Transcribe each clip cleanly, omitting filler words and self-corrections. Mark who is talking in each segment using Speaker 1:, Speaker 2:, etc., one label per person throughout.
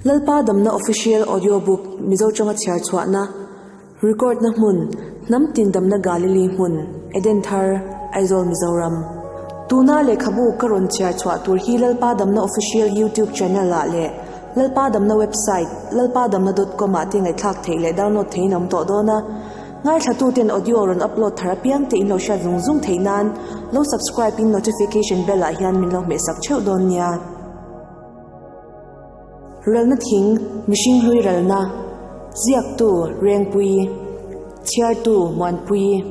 Speaker 1: Lalpa Damna Official Audio Book Mizo tanga chhiar chhuahna, Record na hmun, Hnam tin damna Galilee hmun, Eden Thar, Aizawl Mizoram. Tuna lehkhabu ka rawn chhiar chhuah tur hi Lalpa Damna Official YouTube Channel ah leh Lalpa Damna Website lalpadamna dot com ah te ngaihthlak theih leh download theihin a awm tawh dawn a. Ngaithlatuten audio rawn upload thar apiang te in lo hriat zung zung theih nan lo subscribe in notification bell ah hian min lo hmehsak theuh dawn nia. Ralna thing, mihring hlui ralna, ziaktu Rengpui, chhiartu Muanpui,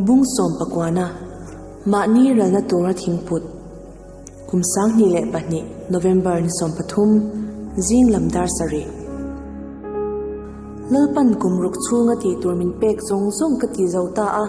Speaker 1: Bung Sawmpakuana, mahni ralna tura thingput, kum 2002 November ni 13, zing lam dar sarih. Lalpan kum ruk chhunga tih tur min pek zawng zawng ka ti zo ta a,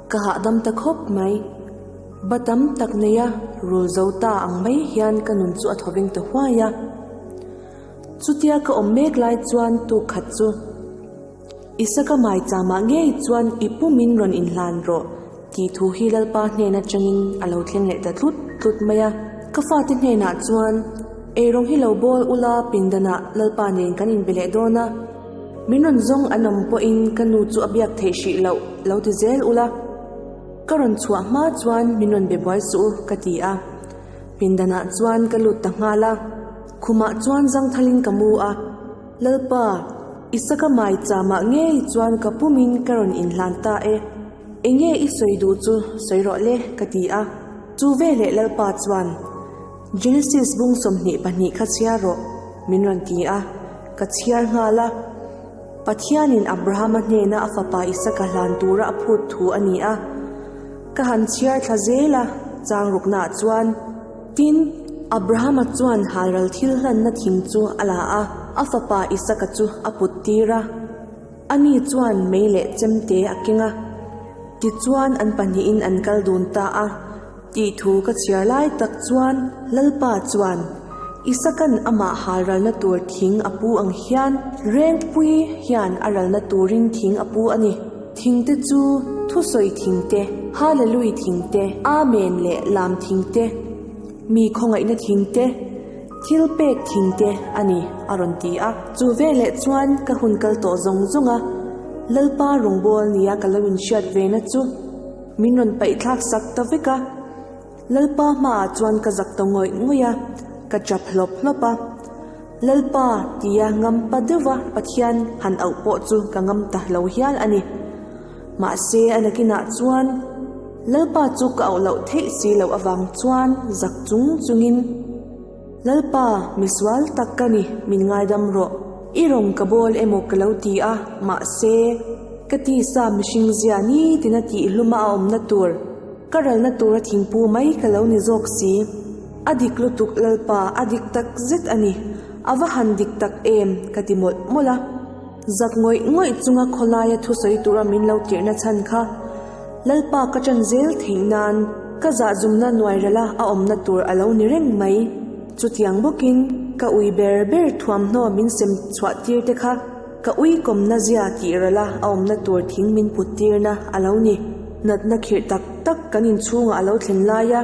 Speaker 1: ka hahdam ta khawp mai. Ba tam tak neia rul zo ta ang mai hian ka nun chu a thawveng ta huai a. Chutia ka awm mek lai chuan tuk khat chu Isaka maicham ah ngei chuan i pumin rawn inhlan rawh tih thu hi Lalpa hnen atangin a lo thleng leh ta tlut tlut mai a. Ka fate hnenah chuan eirawng hi lo bawl ula pindanah Lalpa nen kan inbe leh dawn a, min rawn zawng an awm pawhin ka nu chu a biak theih hrih loh lo ti zel ula. Ka rawn chhuah hma chuan min rawn be buai suh u ka ti a, pindanah chuan ka lut ta nghal a, khumah chuan zangthalin ka mu a, Lalpa, Isaka maicham ah ngei chuan ka pumin ka rawn inhlan ta e, enge i sawi duh chu sawi rawh le ka ti a, chu veleh Lalpa chuan Genesis bung 22 kha chhiar rawh min rawn ti a, ka chhiar nghal a. Pathianin Abrahama hnena a fapa Isaka hlan tura a phut thu a ni a. Ka han chhiar thla zel a, chang ruknaah chuan. Tin, Abrahama chuan halral thil hlanna thing chu a la a, a fapa Isaka chu a put tir a. Ani chuan mei leh chemte a keng a. Tichuan an pahnihin an kal dun ta a. Tih thu ka chhiar lai tak chuan Lalpa chuan, Isakan amah halralna tur thing a pu ang hian Rengpui hian a ralna turin thing a pu a ni. Thingte chu thusawi thingte, Hallelui thingte, Amen leh lam thingte, mi khawngaihna thingte, thil pek thingte a ni, a rawn ti a. Chu veleh chuan ka hun kal tawh zawng zawng a, Lalpa rawngbâwl nia ka lo inhriat vena chu, Min rawn paih thlak sak ta vek a, Lalpa hmaah chuan ka zak ta ngawih ngawih a, ka chap hlawp hlawp a. Lalpa tia ngam pa deuha Pathian han auh pawh chu ka ngam ta lo hial a ni. Mahse a nakinah chuan Lalpa chu ka auh loh theih si loh avang chuan zak chung chungin, Lalpa, misual tak ka ni, min ngaidam rawh. I rawn ka bawl emaw ka lo ti a, mahse, ka tisa mihring zia nitin a tih hluma a awmna tur, ka ralna tura thingpu mai ka lo ni zawk si. A dik lutuk Lalpa, a dik tak zet a ni. A va han dik tak em, ka ti mawlh mawlh a. Zak ngawih ngawih chunga khawlaia thusawi tura min lo tirhna chhan kha Lalpa ka ṭan zel theih nan ka zahzumna nuairala a awmna tur a lo ni reng mai. Chutiang bawkin ka ui ber ber thuamhnaw min sem chhuah tir te kha ka ui kawmna zia tih rala a awmna tur thing min put tirna a lo ni. Natna khirh tak tak kan inchhungah a lo thlen laia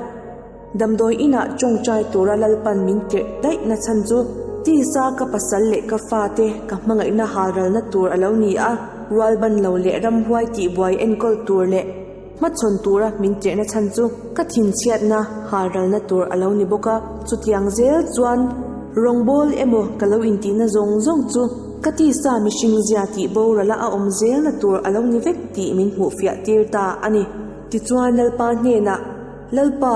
Speaker 1: Damdawi inah tawngtai tura Lalpan min tirh daih na chhan chu tisa ka pasal leh ka fate ka hmangaihna halralna tur a lo ni a, rualban lo leh ramhuai tihbuai enkawl tur leh hmachhawn tura min tirhna chhan chu ka thinchhiatna halralna tur a lo ni bawk a. Chutiang zel chuan rawngbâwl emaw ka lo intihna zawng zawng chu ka tisa mihring zia tih borala a awm zelna tur a lo ni vek tih min hmuhfiah tir ta a ni. Tichuan Lalpa hnenah. Lalpa,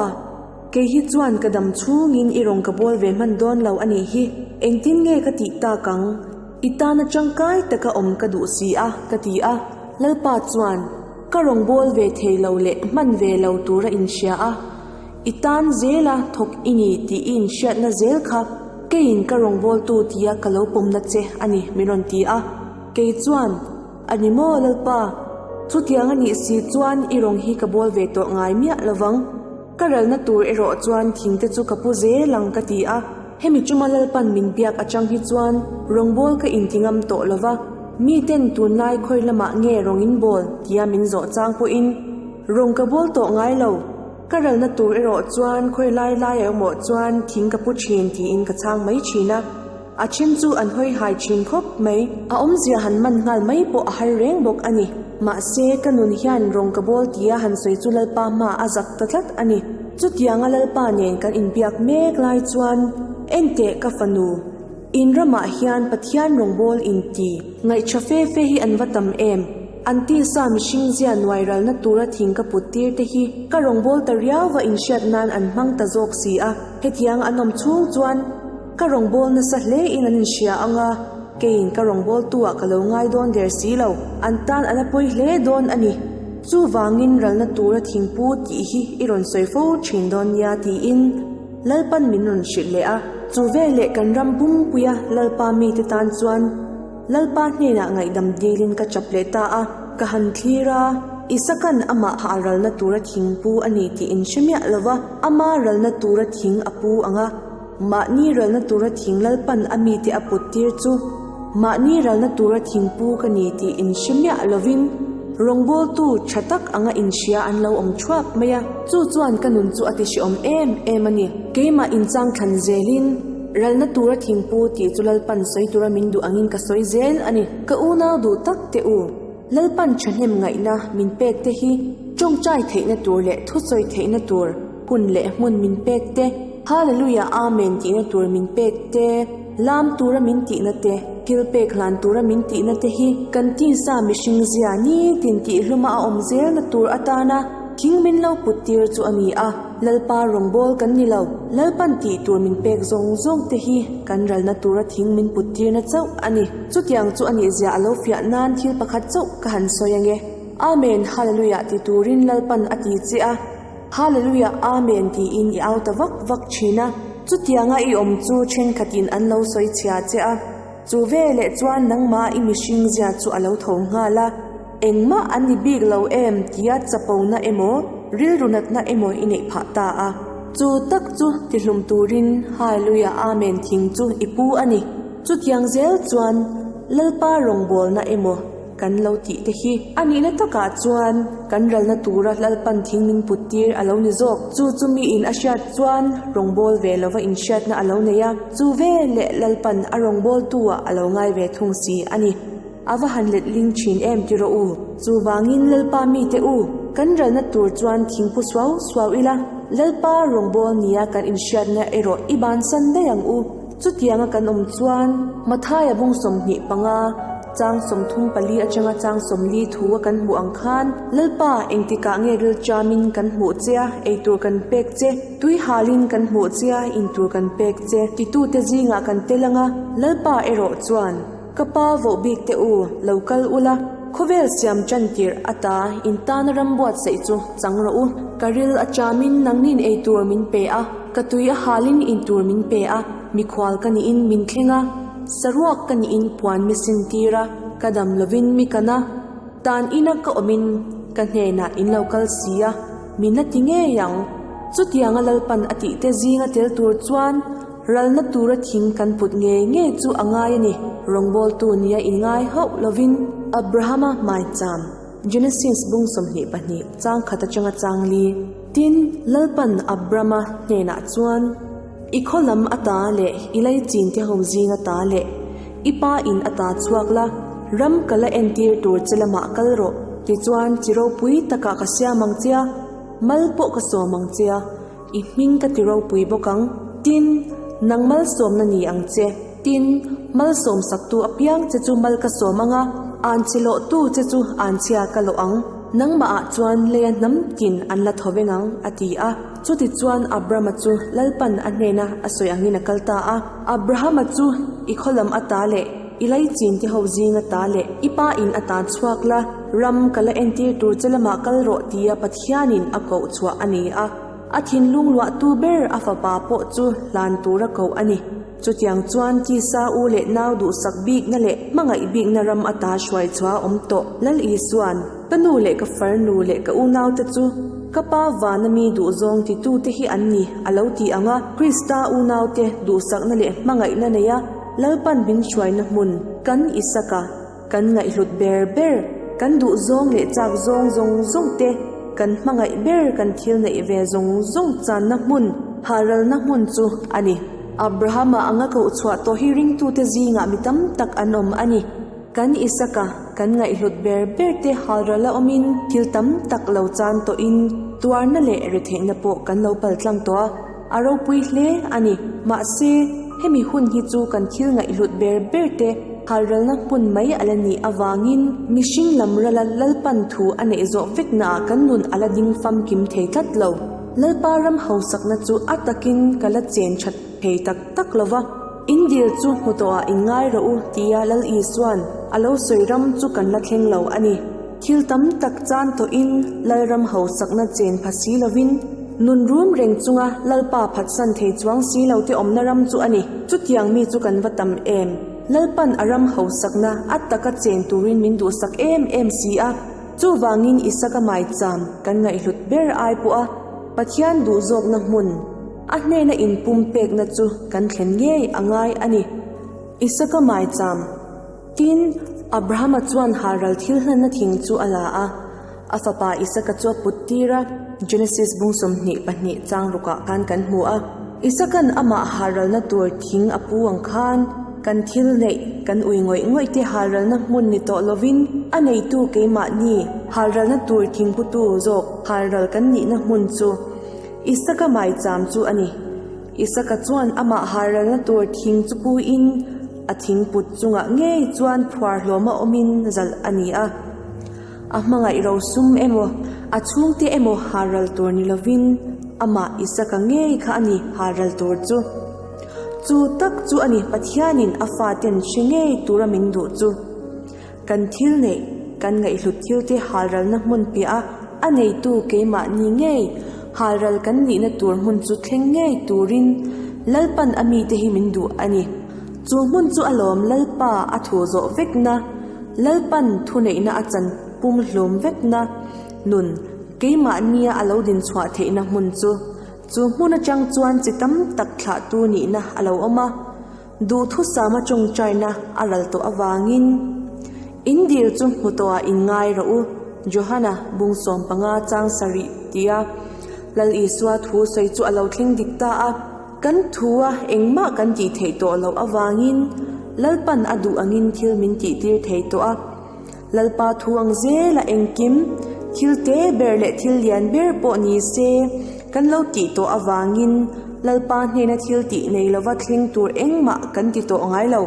Speaker 1: kei hi chuan ka dam chhungin i rawn ka bawl ve hman dawn lo a nih hi, engtin nge ka tih tak ang? I tana tangkai taka awm ka duh si a, ka ti a. Lalpa chuan, Ka rawn bawl ve thei lo leh hman ve lo tura inhria a, i tan zela thawk i ni tih i inhriatna zel kha keiin ka rawngbawltu tia ka lo pawmna che a ni, min rawn ti a. Kei chuan, A ni maw Lalpa? Chutiang a nih si chuan i rawng hi ka bawl ve tawh ngai miah lovang. Ka ralna tur erawh chuan thing te chu ka pu zel ang ka ti a. Hemi chuma Lalpan min biak atang hi chuan rawngbâwl ka inti ngam tawh lova, miten tunlai khawi lamah nge rawng in bawl tia min zawh chang pawhin rawng ka bawl tawh ngai lo. Ka ralna tur erawh chuan khawi lai lai a awmawh chuan thing ka pu thin tiin ka chhang mai thin a. A then chu an hawi hai thin khawp mai. A awmzia han man nghal mai pawh a har reng bawk a ni. Mahse, ka nun hian rawng ka bawl tia han sawi chu Lalpa hmaah a zak ta tlat a ni. Chutianga Lalpa nen kan inbiak mek lai chuan, Enteh ka fanu, in ramah hian Pathian rawngbâwl inti ngaihṭha fe fe hi an va tam em? An tisa mihring zia nuai ralna tura thing ka put tir te hi ka rawngbâwl ta riau va inhriat nan an hmang ta zawk si a. Hetiang an awm chhung chuan ka rawngbâwl nasa hle in an inhria ang a, keiin ka rawngbâwltu ah ka lo ngai dawn der si lo, an tan a la pawi hle dawn a ni. Chuvangin ralna tura thingpu tih hi i rawn sawi fo thin dawn nia tiin Lalpan min rawn hrilh leh a. Chu veleh kan ram pumpuia Lalpa mite tan chuan Lalpa hnenah ngaihdam dilin ka chap leh ta a, ka han thlir a, Isakan amah a ralna tura thing pu a ni tih in hre miah lo va, ama ralna tura thing a pu ang a, mahni ralna tura thing Lalpan a mite a put tir chu mahni ralna tura thing pu ka ni tih in hre miah lovin rawngbawltu tha tak anga inhria an lo awm thuap mai a, chu chuan ka nun chu a ti hreawm em em a ni. Keimah inchang thlan zelin. Ralna tura thingpu tih chu Lalpan sawi tura min duh angin ka sawi zel a ni. Ka unau duh tak teh u, Lalpan thahnem ngaihna min pek te hi tawngtai theihna tur leh thusawi theihna tur hun leh hmun min pek te, Hallelujah Amen tihna tur min pek te, lam tura min tihna te, thil pek hlan tura min tihna te hi kan tisa mihring zia nitin tihhluma a awm zelna tur atana thing min lo put tir chu a ni a. Lalpa rawngbâwl kan ni lo. Lalpan tih tur min pek zawng zawng te hi kan ralna tura thing min put tirna chauh a ni. Chutiang chu a nihzia a lo fiah nan thil pakhat chauh ka han sawi ange. Amen Hallelujah ti turin Lalpan a ti che a, Hallelujah Amen tiin i au ta vak vak thin a. Chutianga i awm chu thenkhatin an lo sawi chhia che a. Chu veleh chuan nangmah i mihring zia chu a lo tho nghal a. Engmah an ni bik lo em tia chapona emaw rilru natna emaw i neih phah ta a. Chu tak chu tihlum turin Hallelujah Amen thing chu i pu a ni. Chutiang zel chuan Lalpa rawngbawlna emaw kan lo tih te hi a nihna takah chuan kan ralna tura Lalpan thing min put tir a lo ni zawk. Chu chu miin a hriat chuan rawngbâwl ve lova inhriatna a lo nei a, chu veleh Lalpan a rawngbâwltu-ah a lo ngai ve thung si a ni. A va han let ling thin em ti rawh u. Chuvangin Lalpa mite u, kan ralna tur chuan thingpu suau suau ila, Lalpa rawngbâwl nia kan inhriatna erawh i bansan daih ang u. Chutianga kan awm chuan Mathaia bung 25, chang 34 atanga chang 40 thu a kan hmuh ang khan, Lalpa, engtikah nge rilṭamin kan hmuh che a, eitur kan pek che, tui halin kan hmuh che a, intur kan pek che, titute zingah kan tel ang a, Lalpa erawh chuan, Ka pa voh bik te u, lo kal ula, khawvel siam tan tirh ata in tana ram buatsaih chu chang rawh u. Ka ril a chamin nangnin ei tur min pe a, ka tui a halin in tur min pe a, mikhual ka niin min thleng a, saruak ka niin puan mi sin tir a, ka dam lovin mi kan a, tan ina ka awmin ka hnenah in lo kal si a, min la ti ngei ang. Chutianga Lalpan a tihte zinga tel tur chuan Ralna tura thing kan put ngei ngei chu a ngai a ni. Rawngbawltu nia inngai hauh lovin Abrahama hmaicham, Genesis bung 22, chang khat atanga chang li. Tin, Lalpan Abrama hnenah chuan, I khaw lam ata leh i leichin te ho zing ata leh i pa in ata chhuak la, ram ka la entir tur che lamah kal rawh. Tichuan, chi ropui takah ka siam ang che a, mal pawh ka sawm ang che a, I hming ka ti ropui bawk ang. Tin, nang malsawmna ni ang che. Tin, malsawm saktu apiang che chu mal ka sawm ang a, anchhe lawhtu che chu anchhia ka lawh ang. Nangmahah chuan leia hnam tin an la tho veng ang, a ti a. Chutichuan Abrama chu Lalpan a hnena a sawi angin a kal ta a. Abrahama chu i khaw lam ata leh i laichin te ho zing ata leh i pa in ata chhuak la, ram ka la entir tur che lamah kal rawh tia Pathianin a koh chhuah a ni a. A thinlung luahtu ber a fapa pawh chu hlan tura koh a ni. Chutiang chuan tisa u leh nau duhsak bikna leh hmangaih bikna ram ata hruai chhuah a awm tawh. Lal Isua'n, Ka nu leh ka farnu leh ka unaute chu ka pa vana mi duhzawng titute hi an ni, a lo ti ang a. Krista unaute duhsakna leh hmangaihna neia Lalpan min hruaina hmun kan Isaka, Kan ngaihhlut ber ber, kan duhzawng leh chak zawng zawng zawng te. kan hmangaih ber kan thil neih ve zawng zawng channa hmun, halralna hmun chu a ni. Abrahama anga koh chhuah tawh hi ringtute zingah mi tam tak an awm a ni. Kan Isaka kan ngaihhlut ber ber te halral a awmin thil tam tak lo chan tawhin tuarna leh retheihna pawh kan lo paltlang tawh a, a ropui hle a ni. Mahse, hemi hun hi chu kan thil ngaihhlut ber ber te halralna hmun mai a la nih avangin mihring lam rala Lalpan thu a neih zawh veknaah kan nun a la ding famkim thei tlat lo. Lalpa ram hausakna chu a takin ka la chen that thei tak tak lo va. In dil chu hmu tawhah in ngai rawh u tia Lal Isua'n a lo sawi ram chu kan la thleng lo a ni. Thil tam tak chan tawhin Lalram hausakna chen pha si lovin nun rum reng chunga Lalpa phatsan thei chuang si lo te awmna ram chu a ni. Chutiang mi chu kan va tam em? Lalpa'n a ram hausakna a taka chen turin min duhsak em em si a. Chuvangin Isaka maicham kan ngaihhlut ber ai pawha Pathian duhzawkna hmun, A hnena inpumpekna chu kan thlen ngei a ngai a ni. Isaka maicham. Tin, Abrahama chuan halral thil hlanna thing chu a la a, a fapa Isaka chu a put tir a. Genesis bung 22 chang rukah khan kan hmu a. Isaka'n amah halralna tur thing a pu ang khan, kan thil neih, kan ui ngawih ngawih te halralna hmun ni tawh lovin, a neitu keimahni halralna tur thing putu zawk halral kan nihna hmun chu Isaka maicham chu a ni. Isaka chuan amah halralna tur thing chu puiin a thing put chungah ngei chuan phuar hlawma awmin zalh a ni a. A hmangaih rosum emaw, a chhungte emaw halral tur ni lovin amah Isaka ngei kha a ni halral tur chu. Chu tak chu a ni Pathianin a faten hre ngei tura min duh chu. Kan thil neih, kan ngaihhlut thilte halralna hmun piah a, a neitu keimahni ngei halral kan nihna tur hmun chu thleng ngei turin Lalpan a mite hi min duh a ni. Chu hmun chu a lawm Lalpa a thu zawh vekna, Lalpan thuneihna a chan pumhlum vekna nun keimahnia a lo dinchhuah theihna hmun chu. Chu hmun atang chuan chi tam tak thlahtu nihna a lo awm a. Duhthusama tawngtaina a ral tawh avangin, In dil chu hmu tawhah in ngai rawh u, Johana bung 15 chang sarih tia Lal Isua thu sawi chu a lo thleng dik ta a. Kan thua engmah kan tih theih tawh loh avangin Lalpan a duh angin thil min tihtir thei tawh a. Lalpa thu ang zela engkim, thil te ber leh thil lian ber pawh ni se, kan lo tih tawh avangin Lalpa hnena thil tih nei lova thleng tur engmah kan ti tawh ngai lo.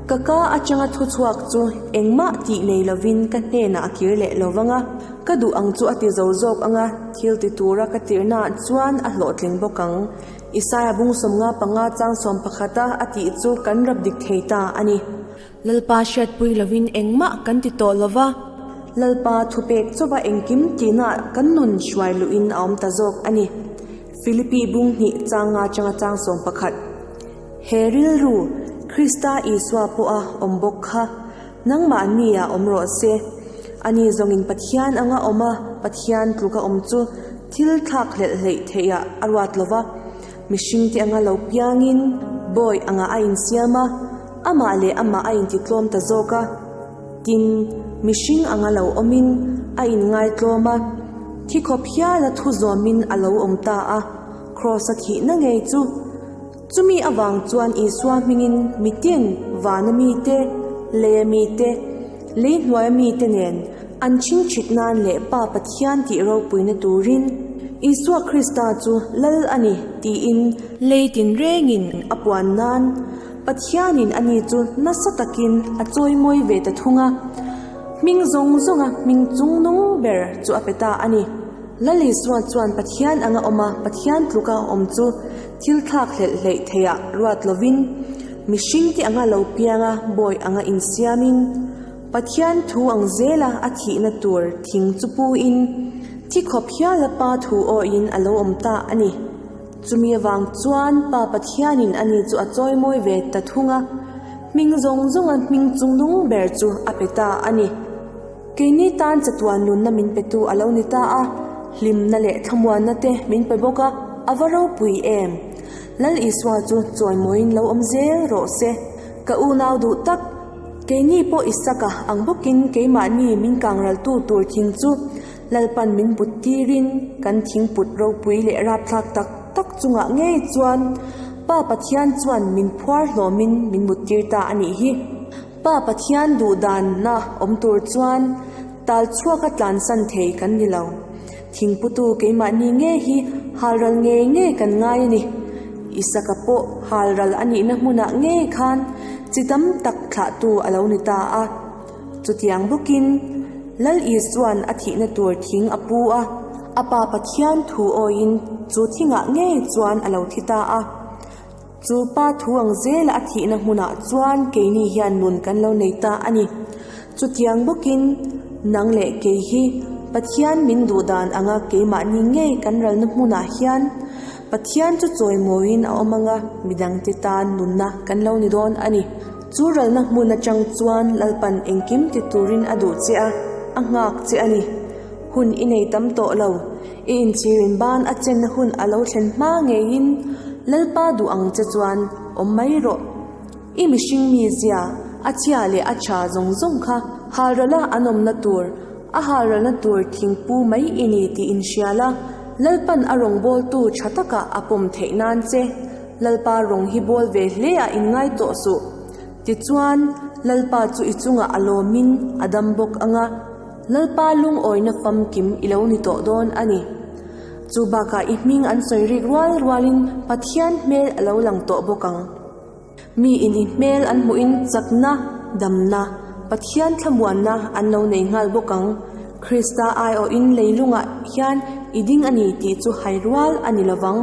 Speaker 1: Ka ka atanga thu chhuak chu engmah tih nei lovin ka hnenah a kir leh lo vang a, ka duh ang chu a ti zo zawk ang a, thil ti tura ka tirhnaah chuan a hlawhtling bawk ang. Isaia bung 55 chang 11 a a tih chu kan rap dik thei ta a ni. Lalpa hriatpui lovin engmah kan ti tawh lo va. Lalpa thupek chauha engkim tihnaah kan nun hruai luhin a awm ta zawk a ni. Philippi bung hnih chang nga changa chang 11. He rilru, Krista Isua pawha awm bawk kha, nangmahni-ah awm rawh se. Ani zawngin Pathian anga awm a, Pathian tluka awm chu thil thlak hlelh hleih theihah a ruat lo va. Mihringte anga lo piangin bawi angah a insiam a. Amah leh amah a intitlawm ta zawk a, tin, mihring anga lo awmin a inngaitlawm a, thi khawp hiala thu zawmin a lo awm ta a, Kraws-a thihna ngei chu. Chumi avang chuan Isua hmingin mitin, vana mite, leia mite, lei hnuaia mite nen an chhingchhit nan leh Pa Pathian tih ropuina turin Isua Krista chu Lal a ni tiin lei tinrengin a puan nan Pathianin ani chu nasa takin a chawimawi ve ta thung a, hming zawng zawnga hming chungnung ber chu a pe ta a ni. Lal Isua chuan Pathian anga awm a, Pathian tluka awm chu thil thlak hlelh hleih theiah ruat lovin, mihringte anga lo pianga bawi anga insiamin, Pathian thu ang zela a thihna tur thing chu puin, thi khawp hiala Pa thu awiin a lo awm ta a ni. Chumi avang chuan Pa Pathianin ani chu a chawimawi ve ta thung a, hming zawng zawnga hming chungnung ber chu a pe ta a ni. Keini tan chatuan nunna min petu a lo ni ta a, hlimna leh thlamuanna te min pe bawk a, a va ropui em! Lal Isua chu chawimawiin lo awm zel rawh se. Ka unau duh tak, keini pawh Isaka ang bawkin keimahni min kangraltu tur thing chu. Lalpan min put tirin kan thingput ropui leh rapthlak tak tak chungah ngei chuan Pa Pathian chuan min phuar hlawmin min mut tir ta a nih hi. Pa Pathian duhdanna awm tur chuan tal chhuaka tlansan thei kan ni lo. Thingputu keimahni ngei hi halral ngei ngei kan ngai a ni. Isaka pawh halral a nihna hmunah ngei khan chi tam tak thlahtu a lo ni ta a. Chutiang bawkin Lal Isua'n a thihna tur thing a pu a, a Pa Pathian thu awiin chu thingah ngei chuan a lo thi ta a. Chu Pa thu ang zela a thihna hmunah chuan keini hian nun kan lo nei ta a ni. Chutiang bawkin nang leh kei hi Pathian min duh dan anga keimahni ngei kan ralna hmunah hian Pathian chu chawimawiin a awm anga midangte tan nunna kan lo ni dawn a ni. Chu ralna hmun atang chuan Lalpan engkim ti turin a duh che a, a nghak che a ni. Hun i nei tam tawh lo. I inchhirin ban a chenna hun a lo thlen hma ngeiin Lalpa duh ang che chuan awm mai rawh. I mihring mizia, a chhia leh a tha zawng zawng kha halrala an awmna tur, a halralna tur thingpu mai i ni tih inhria la, Lalpan a rawngbawltu tha taka a pawm theih nan che. Lalpa rawng hi bawl ve hle a inngai tawh suh. Tichuan, Lalpa chu i chungah a lawmin a dam bawk ang a, Lalpa lungawina famkim i lo ni tawh dawn a ni. Chu bakah i hming an sawi rik rual rualin Pathian hmel a lo lang tawh bawk ang. Miin i hmel an hmuhin chakna, damna, Pathian thlamuanna an lo nei nghal bawk ang. Krista aiawhin leilungah hian i ding a ni tih chu hai rual a ni lovang.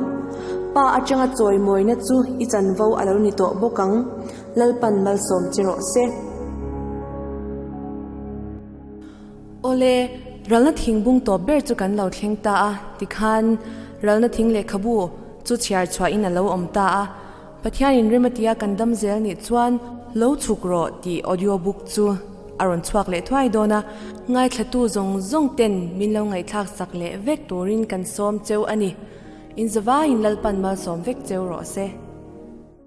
Speaker 1: Pa atanga chawimawina chu i chanvo a lo ni tawh bawk ang. Lalpan malsawm che rawh se. Awle, ralna thingbung tawp ber chu kan lo thleng ta a, tikhan ralna thing lehkhabu chu chhiar chhuahin a lo awm ta a. Pathianin rem a tia kan dam zel nih chuan lo chhuk rawh tih audio book chu a rawn chhuak leh thuai dawn a, ngaithlatu zawng zawng ten min lo ngaihthlak sak leh vek turin kan sawm cheu a ni. Inzavaiin Lalpan malsawm vek cheu rawh se.